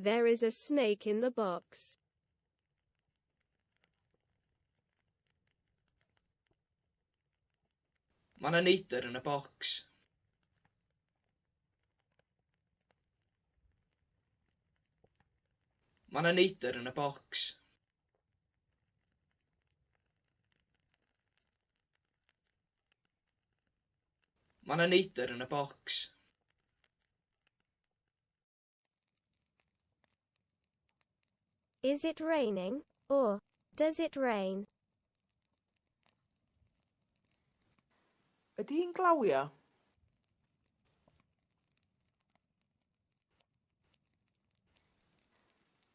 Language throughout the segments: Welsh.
There is a snake in the box. Mae 'na neidr yn y bocs. Mae 'na neidr yn y bocs. Mae 'na neidr yn y bocs. Is it raining, or does it rain? Ydy hi'n glawio?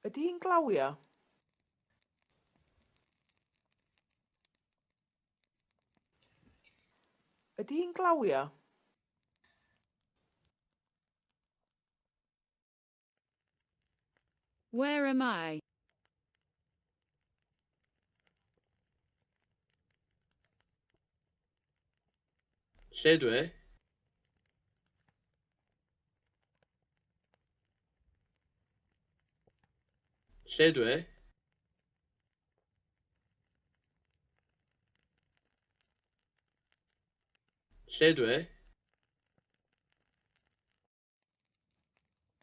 Ydy hi'n glawio? Ydy hi'n glawio? Where am I? Lle dw i? Lle dw i? Lle dw i?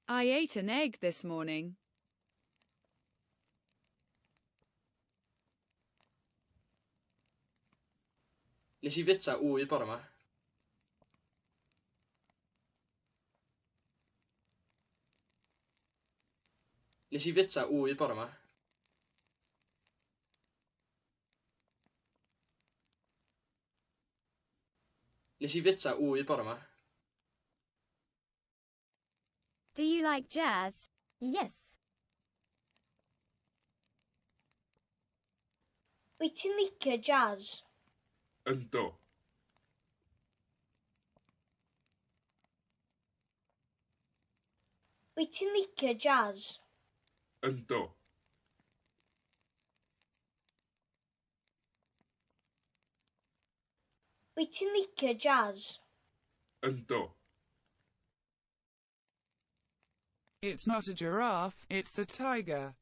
I ate an egg this morning. Nes i fwyta wy bore 'ma. Nes i fwyta wy bore 'ma. Nes i fwyta wy bore 'ma. Do you like jazz? Yes. Wyt ti'n licio jazz? Yndw. Wyt ti'n licio jazz? Yndw. Wyt ti'n licio jazz? Yndw. It's not a giraffe, it's a tiger.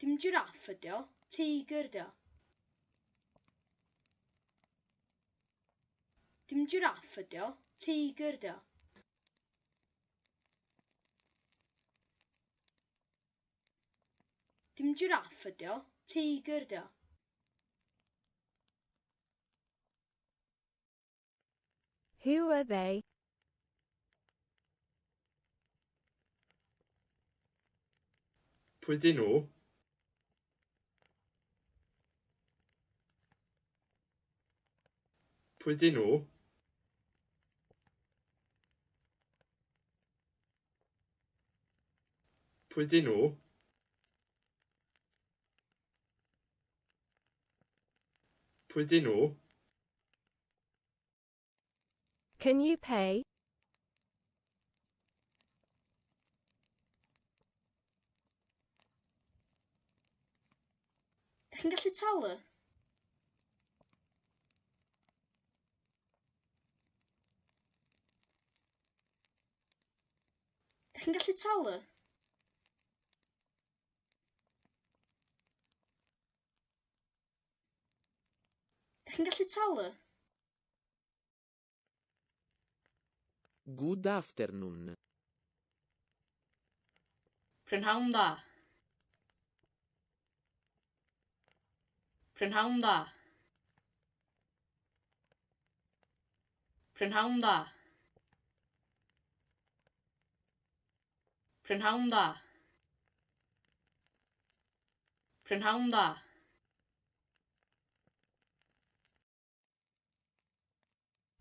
Dim jiráff ydy o, teigr ydy o. Dim jiráff ydy o, teigr ydy o. Dim jiráff ydy o, teigr ydy o. Who are they? Pwy dyn nhw? Pwy dyn nhw? Pwy dyn nhw? Pwy dyn nhw? Can you pay? Dych chi'n gallu talu? Dych chi'n gallu talu? Dych chi'n gallu talu? Good afternoon. Prynhawn da. Prynhawn da. Prynhawn da. Prynhawn da. Prynhawn da.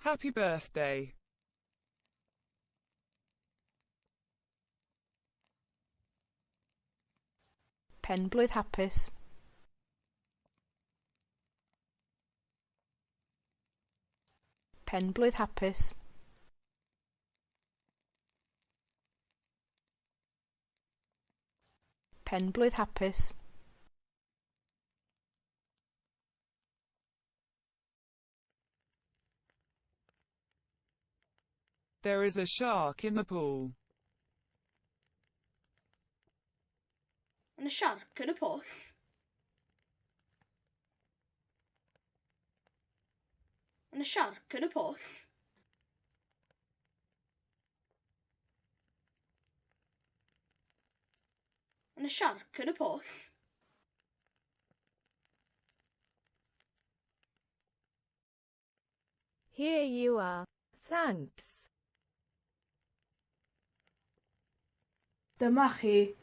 Happy birthday. Penblwydd hapus. Penblwydd hapus. Penblwydd hapus. There is a shark in the pool. Mae 'na siarc yn y pwll. Mae 'na siarc yn y pwll. Mae 'na siarc yn y pwll. Here you are. Thanks. Dyma chi.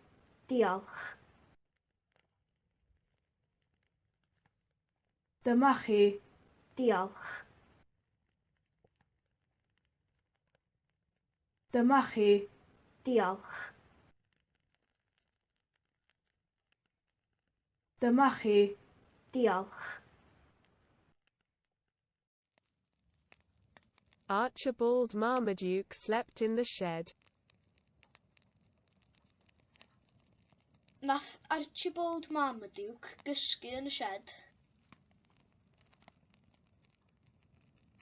Diolch. Dyma chi. Diolch. Dyma chi. Diolch. Dyma chi. Diolch. Archibald Marmaduke slept in the shed. Nath Archibald Marmaduke gysgu yn y sied.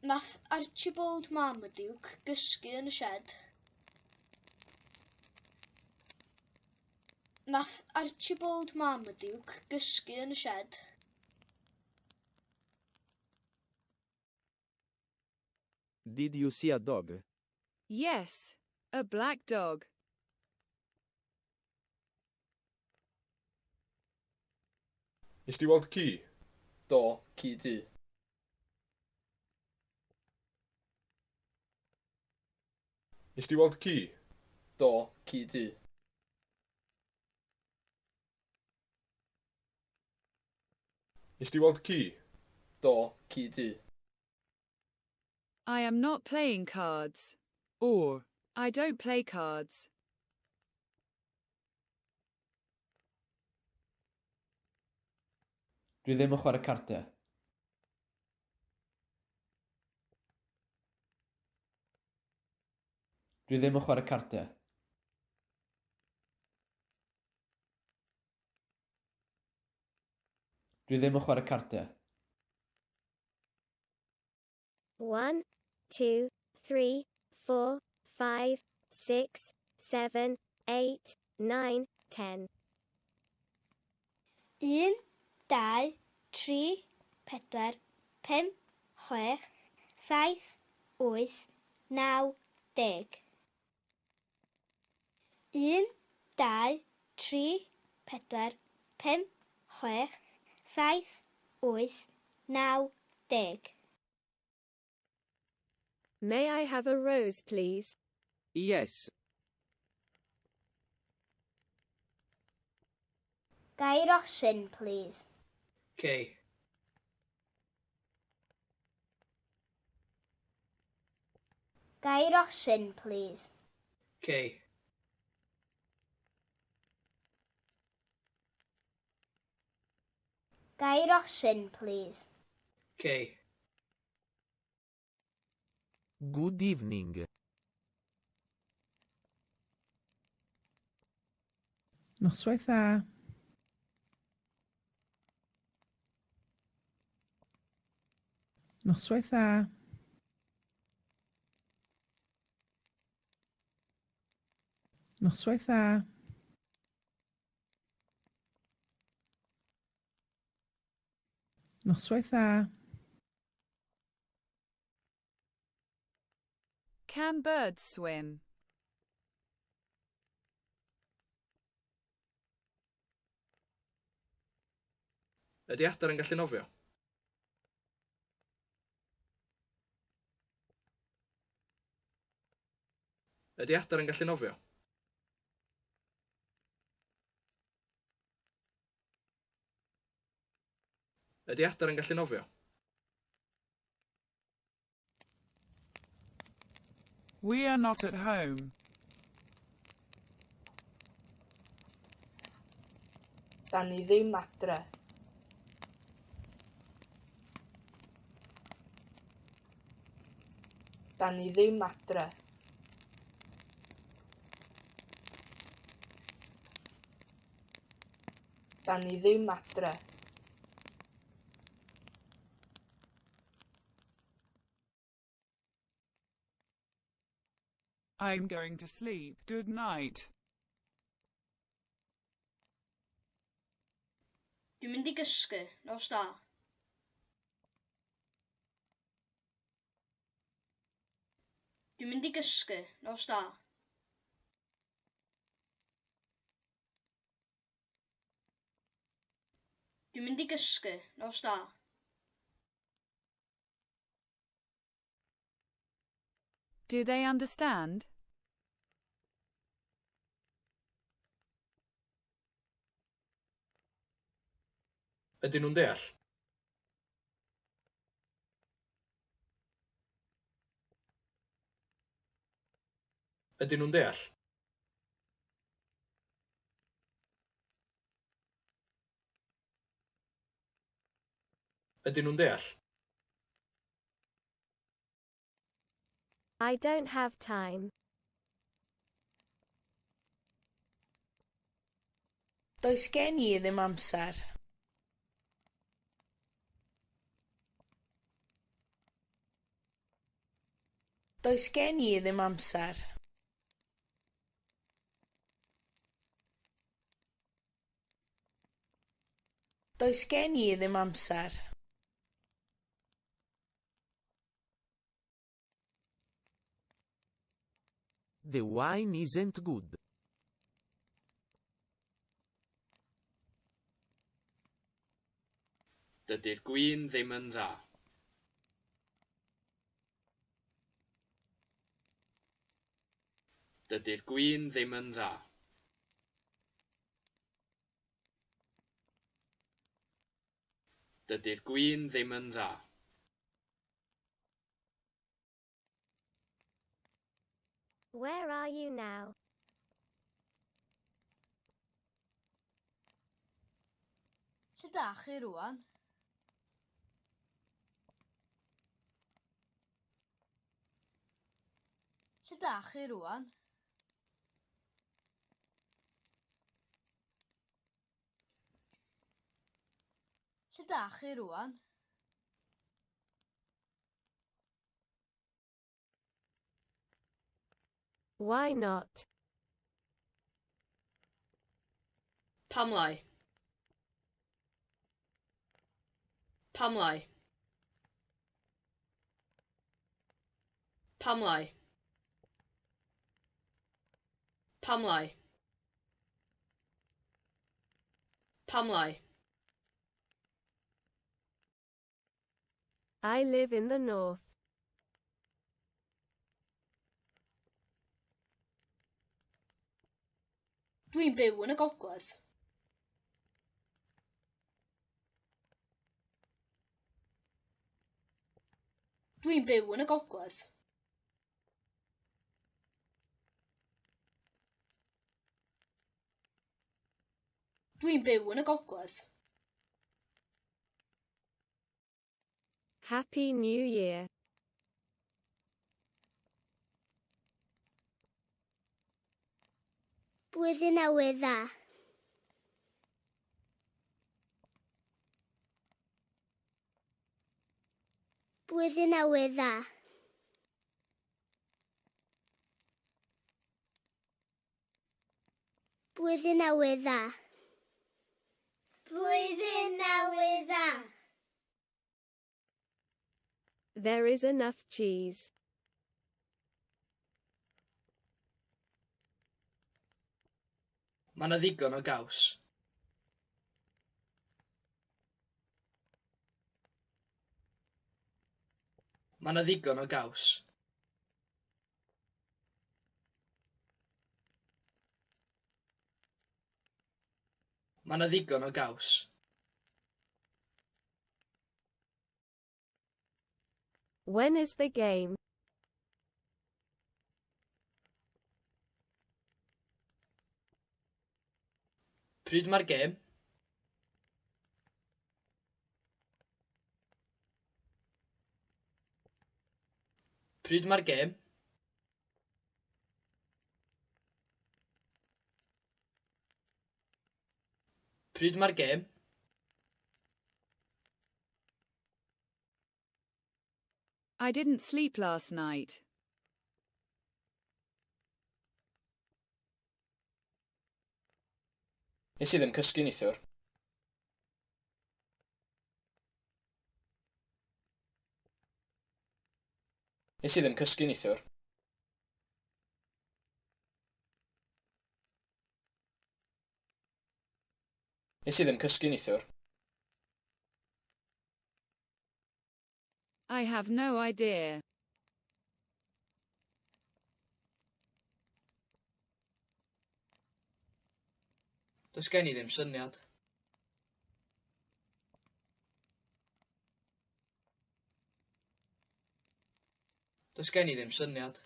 Nath Archibald Marmaduke gysgu yn y sied. Nath Archibald Marmaduke gysgu yn y sied. Did you see a dog? Yes, a black dog. Nes di weld ci? Do, ci du. Nes di weld ci? Do, ci du. Nes di weld ci? Do, ci du. I am not playing cards. Or, I don't play cards. Dwi ddim yn chwarae cardiau. Dwi ddim yn chwarae cardiau. Dwi ddim yn chwarae cardiau. 1, 2, 3, 4, 5, 6, 7, 8, 9, 10. 1, 2, 3, 4, 5, 6, 7, 8, 9, 10. 1, 2, 3, 4, 5, 6, 7, 8, 9, 10. May I have a rose, please? Yes. Ga i rosyn, please? Cei. Ga i rosyn, please? Cei. Ga i rosyn, please? Cei. Good evening. Noswaith dda. Noswaith dda. Noswaith dda. Noswaith dda. Can birds swim? Ydy adar yn gallu nofio? Ydy adar yn gallu nofio? Ydy adar yn gallu nofio? We are not at home. Da ni ddim adre. Da ni ddim adre. Da ni ddim adre. I'm going to sleep. Good night. Dwi'n mynd i gysgu. Nos da. Dwi'n mynd i gysgu. Nos da. Dwi'n mynd i gysgu. Nos da. Do they understand? Ydyn nhw'n deall? Ydyn nhw'n deall? Ydyn nhw'n deall? I don't have time. Does gen i ddim amser. Does gen i ddim amser. Does gen i ddim amser. The wine isn't good. Dydy'r gwin ddim yn dda. Dydy'r gwin ddim yn dda. Dydy'r gwin ddim yn dda. Where are you now? Lle dach chi rwan? Lle dach chi rwan? Lle dach chi rwan? Why not? Pam lai? Pam lai? Pam lai? Pam lai? Pam lai? I live in the north. Dwi'n byw yn y gogledd. Dwi'n byw yn y gogledd. Dwi'n byw yn y gogledd. Happy New Year. Blwyddyn Newydd Dda. Blwyddyn Newydd Dda. Blwyddyn Newydd Dda. Blwyddyn Newydd Dda. There is enough cheese. Mae 'na ddigon o gaws. Mae 'na ddigon o gaws. Mae 'na ddigon o gaws. When is the game? Pryd mae'r gêm? Pryd mae'r gêm? Pryd mae'r gêm? I didn't sleep last night. Nes i ddim cysgu neithiwr. Nes i ddim cysgu neithiwr. Nes i ddim cysgu neithiwr. I have no idea. Does gen i ddim syniad. Does gen i ddim syniad.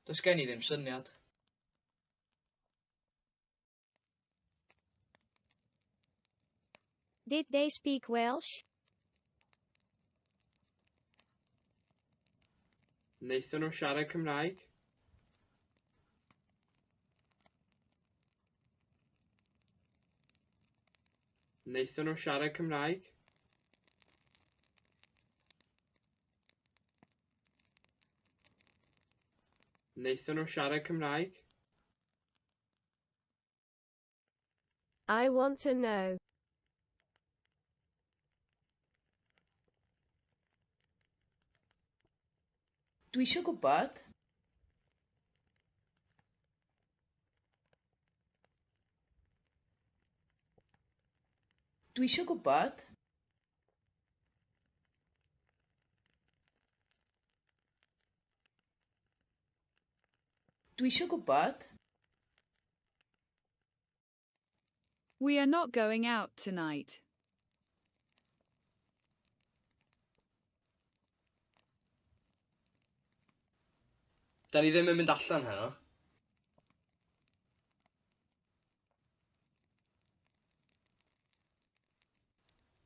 Does gen i ddim syniad. Did they speak Welsh? Wnaethon nhw siarad Cymraeg? Wnaethon nhw siarad Cymraeg? Wnaethon nhw siarad Cymraeg? I want to know. Dwi isio gwybod. Dwi isio gwybod. Dwi isio gwybod. We are not going out tonight. Da ni ddim yn mynd allan heno.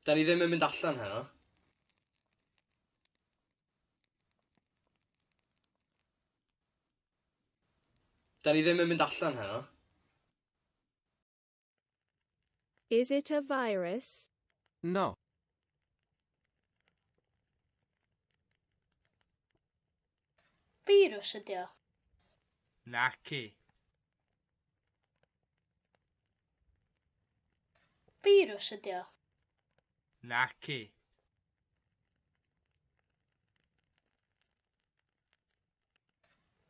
Da ni ddim yn mynd allan heno. Da ni ddim yn mynd allan heno. Is it a virus? No. Firws ydy o. Naci. Firws ydy o. Naci.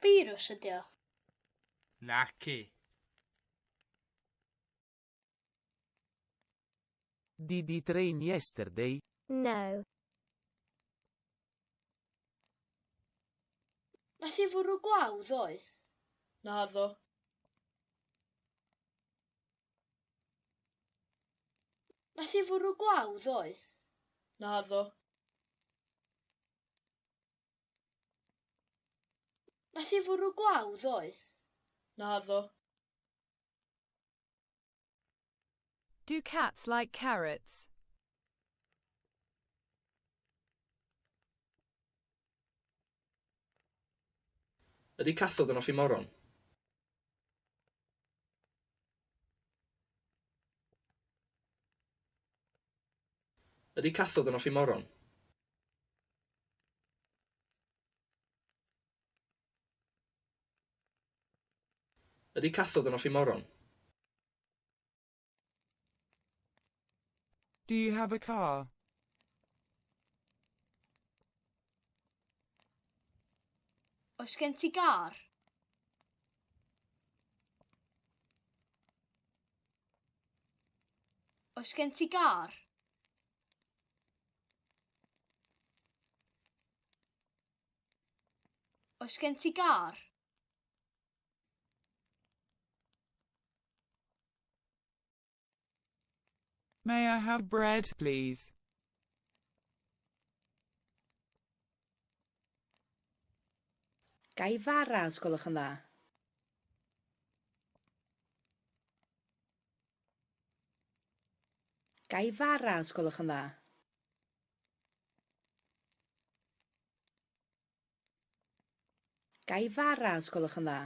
Firws ydy o. Naci. Did it rain yesterday? No. Nath hi fwrw glaw ddoe? Naddo. Nath hi fwrw glaw ddoe? Naddo. Nath hi fwrw glaw ddoe? Naddo. Do cats like carrots? Ydy cathod yn hoffi moron? Ydy cathod yn hoffi moron? Ydy cathod yn hoffi moron? Do you have a car? Oes gen ti gar? Oes gen ti gar? Oes gen ti gar? May I have bread, please? Ga i fara, os gwelwch yn dda? Ga i fara, os gwelwch yn dda? Ga i fara, os gwelwch yn dda?